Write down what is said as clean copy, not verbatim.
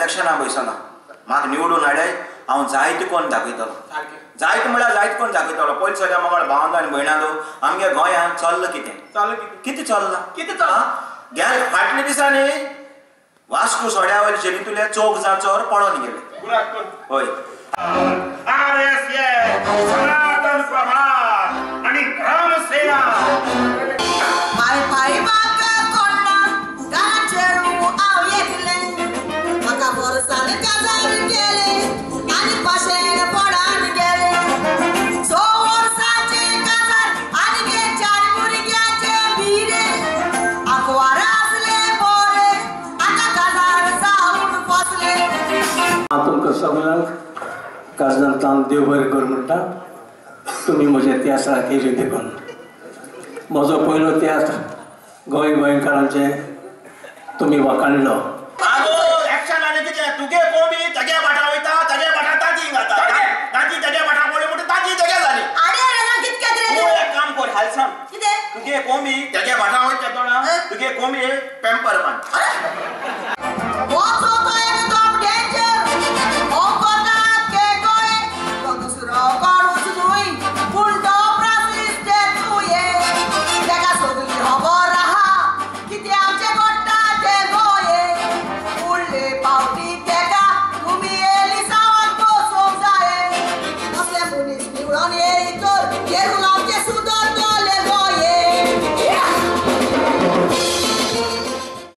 इलेक्शनाक बसना म्हाका निवडून हाडय हांव जायते कोण दाखयतलो जायते म्हळ्यार जायते कोण दाखयतलो. पयलीं सगळ्या मगळ भावंड आनी भयणां आमगे गोंयांत चल्लां कितें कितें चल्लां कितें चल्लां गेले फाटल्या दिसांनी वास्को सोड्या वयले शेरींतले चौग जाण चोर पळोवन गेले. हय सनातन प्रभात आणि ग्रामसेना तुमकां सगळ्यांक काजनांतल्यान देव बरें कर म्हणटा. तुमी म्हज्या तियात्रां केली देखून म्हजो पयलो तियात्र गोंय गोंयकारांचे तुमी वाखाणलो. एक्शन आनी कितें तुगे कोंबी तेगे भाटा वयता तेगे भाटा ताजी घाता ताजी तेगे भाटा पडली म्हणटा ताजी तेगे जाली. तूं एक काम कर हालसाम तुगे कोंबी तेगे भाटा वयता तोणा तुगे कोंबी पेंपर मान. Quiero